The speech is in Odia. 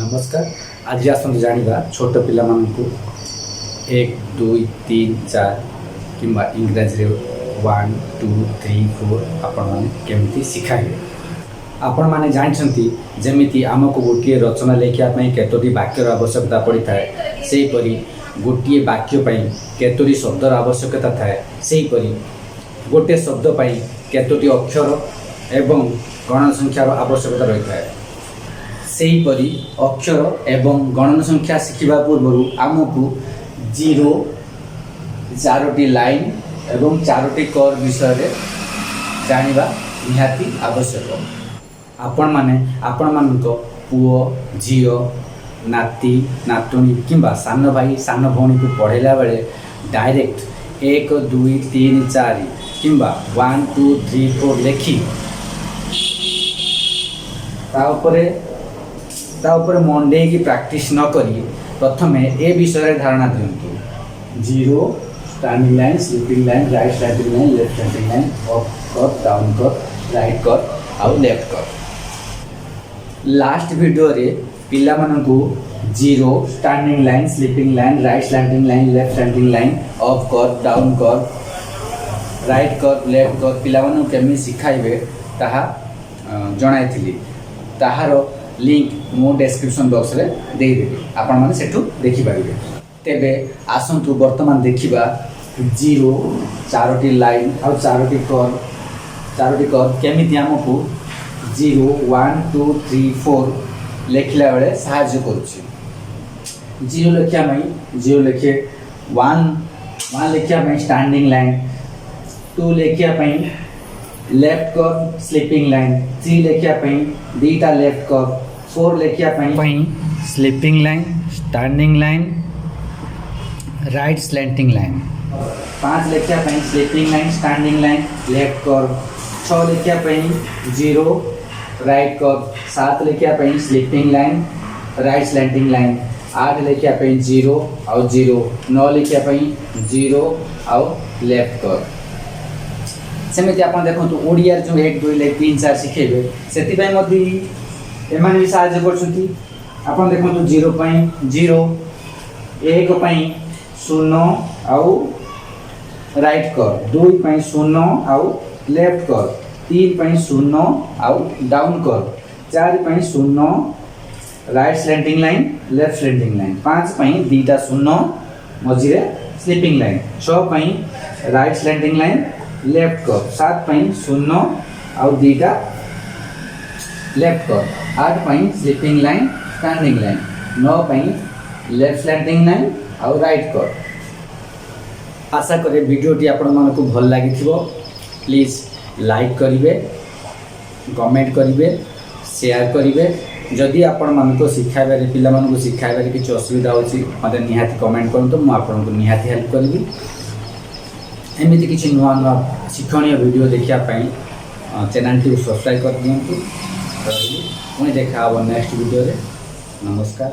ନମସ୍କାର। ଆଜି ଆସନ୍ତୁ ଜାଣିବା ଛୋଟ ପିଲାମାନଙ୍କୁ 1, 2, 3, 4 କିମ୍ବା ଇଂରାଜୀରେ 1, 2, 3, 4 ଆପଣମାନେ କେମିତି ଶିଖାଇବେ। ଆପଣମାନେ ଜାଣିଛନ୍ତି, ଯେମିତି ଆମକୁ ଗୋଟିଏ ରଚନା ଲେଖିବା ପାଇଁ କେତୋଟି ବାକ୍ୟର ଆବଶ୍ୟକତା ପଡ଼ିଥାଏ, ସେହିପରି ଗୋଟିଏ ବାକ୍ୟ ପାଇଁ କେତୋଟି ଶବ୍ଦର ଆବଶ୍ୟକତା ଥାଏ, ସେହିପରି ଗୋଟିଏ ଶବ୍ଦ ପାଇଁ କେତୋଟି ଅକ୍ଷର ଏବଂ ଗଣନ ସଂଖ୍ୟାର ଆବଶ୍ୟକତା ରହିଥାଏ। ସେହିପରି ଅକ୍ଷର ଏବଂ ଗଣନ ସଂଖ୍ୟା ଶିଖିବା ପୂର୍ବରୁ ଆମକୁ ଜିରୋ, ଚାରୋଟି ଲାଇନ୍ ଏବଂ ଚାରୋଟି କର୍ଭ ବିଷୟରେ ଜାଣିବା ନିହାତି ଆବଶ୍ୟକ। ଆପଣମାନେ ଆପଣମାନଙ୍କ ପୁଅ, ଝିଅ, ନାତି, ନାତୁଣୀ କିମ୍ବା ସାନ ଭାଇ, ସାନ ଭଉଣୀକୁ ପଢ଼ାଇଲା ବେଳେ ଡାଇରେକ୍ଟ 1, 2, 3, 4 କିମ୍ବା 1, 2, 3, 4 ଲେଖି ତା ଉପରେ ମଣ୍ଡେଇକି ପ୍ରାକ୍ଟିସ୍ ନ କରି ପ୍ରଥମେ ଏ ବିଷୟରେ ଧାରଣା ଦିଅନ୍ତୁ। Zero, standing line, sleeping line, right slanting line, left slanting line, up curve, down curve, right curve ଆଉ ଲେଫ୍ଟ କର୍ଭ। ଲାଷ୍ଟ ଭିଡ଼ିଓରେ ପିଲାମାନଙ୍କୁ zero, standing line, sleeping line, right slanting line, left slanting line, up curve, down curve, right curve, left curve ପିଲାମାନଙ୍କୁ କେମିତି ଶିଖାଇବେ ତାହା ଜଣାଇଥିଲି। ତାହାର ଲିଙ୍କ ମୁଁ ଡେସ୍କ୍ରିପସନ୍ ବକ୍ସରେ ଦେଇଦେବି, ଆପଣମାନେ ସେଠୁ ଦେଖିପାରିବେ। ତେବେ ଆସନ୍ତୁ ବର୍ତ୍ତମାନ ଦେଖିବା ଜିରୋ, ଚାରୋଟି ଲାଇନ୍ ଆଉ ଚାରୋଟି କର୍ଭ। ଚାରୋଟି କର୍ଭ କେମିତି ଆମକୁ 0, 1, 2, 3, 4 ଲେଖିଲା ବେଳେ ସାହାଯ୍ୟ କରୁଛି। ଜିରୋ ଲେଖିବା ପାଇଁ ଜିରୋ ଲେଖିଏ, ୱାନ୍ ୱାନ୍ ଲେଖିବା ପାଇଁ ଷ୍ଟାଣ୍ଡିଂ ଲାଇନ୍, ଟୁ ଲେଖିବା ପାଇଁ left curve, sleeping line, three ଲେଖିବା ପାଇଁ ଦୁଇଟା ଲେଫ୍ଟ କର୍ଭ, ଫୋର୍ ଲେଖିବା ପାଇଁ sleeping line, standing line, right slanting line, 5 ଲେଖିବା ପାଇଁ sleeping line, standing line, left curve, 6 ଲେଖିବା ପାଇଁ ଜିରୋ, ରାଇଟ୍ କର୍ଭ, 7 ଲେଖିବା ପାଇଁ sleeping line, right slanting line, 8 ଲେଖିବା ପାଇଁ ଜିରୋ ଆଉ ଜିରୋ, 9 ଲେଖିବା ପାଇଁ ଜିରୋ ଆଉ ଲେଫ୍ଟ କର୍ଭ। ସେମିତି ଆପଣ ଦେଖନ୍ତୁ, ଓଡ଼ିଆରେ ଯେଉଁ 1, 2, 3, 4 ଶିଖେଇବେ, ସେଥିପାଇଁ ମଧ୍ୟ ଏମାନେ ବି ସାହାଯ୍ୟ କରୁଛନ୍ତି। ଆପଣ ଦେଖନ୍ତୁ, ଜିରୋ ପାଇଁ ଜିରୋ, 1 ପାଇଁ ଶୂନ ଆଉ ରାଇଟ୍ କର୍ଭ, 2 ପାଇଁ ଶୂନ ଆଉ ଲେଫ୍ଟ କର୍ଭ, 3 ପାଇଁ ଶୂନ ଆଉ ଡାଉନ୍ କର୍ଭ, 4 ପାଇଁ ଶୂନ, right slanting line, left slanting line, 5 ପାଇଁ ଦୁଇଟା ଶୂନ, ମଝିରେ ସ୍ଲିପିଂ ଲାଇନ୍, 6 ପାଇଁ right slanting line, left curve, 7 ପାଇଁ ଶୂନ ଆଉ ଦୁଇଟା ଲେଫ୍ଟ କର୍ଭ, 8 ପାଇଁ ସ୍ଲିପିଂ ଲାଇନ୍, ଷ୍ଟାଣ୍ଡିଂ ଲାଇନ୍, 9 ପାଇଁ ଲେଫ୍ଟ ସ୍ଲାଣ୍ଟିଂ ଲାଇନ୍ ଆଉ ରାଇଟ୍ କର୍ଭ। ଆଶା କରେ ଭିଡ଼ିଓଟି ଆପଣମାନଙ୍କୁ ଭଲ ଲାଗିଥିବ। ପ୍ଲିଜ୍ ଲାଇକ୍ କରିବେ, କମେଣ୍ଟ କରିବେ, ସେୟାର କରିବେ। ଯଦି ଆପଣମାନଙ୍କୁ ଶିଖାଇବାରେ, ପିଲାମାନଙ୍କୁ ଶିଖାଇବାରେ କିଛି ଅସୁବିଧା ହେଉଛି, ମୋତେ ନିହାତି କମେଣ୍ଟ କରନ୍ତୁ। ମୁଁ ଆପଣଙ୍କୁ ନିହାତି ହେଲ୍ପ କରିବି। ଏମିତି କିଛି ନୂଆ ନୂଆ ଶିକ୍ଷଣୀୟ ଭିଡ଼ିଓ ଦେଖିବା ପାଇଁ ଚ୍ୟାନେଲଟିକୁ ସବସ୍କ୍ରାଇବ୍ କରିଦିଅନ୍ତୁ। ରହିଲି, ପୁଣି ଦେଖା ହେବ ନେକ୍ସଟ ଭିଡ଼ିଓରେ। ନମସ୍କାର।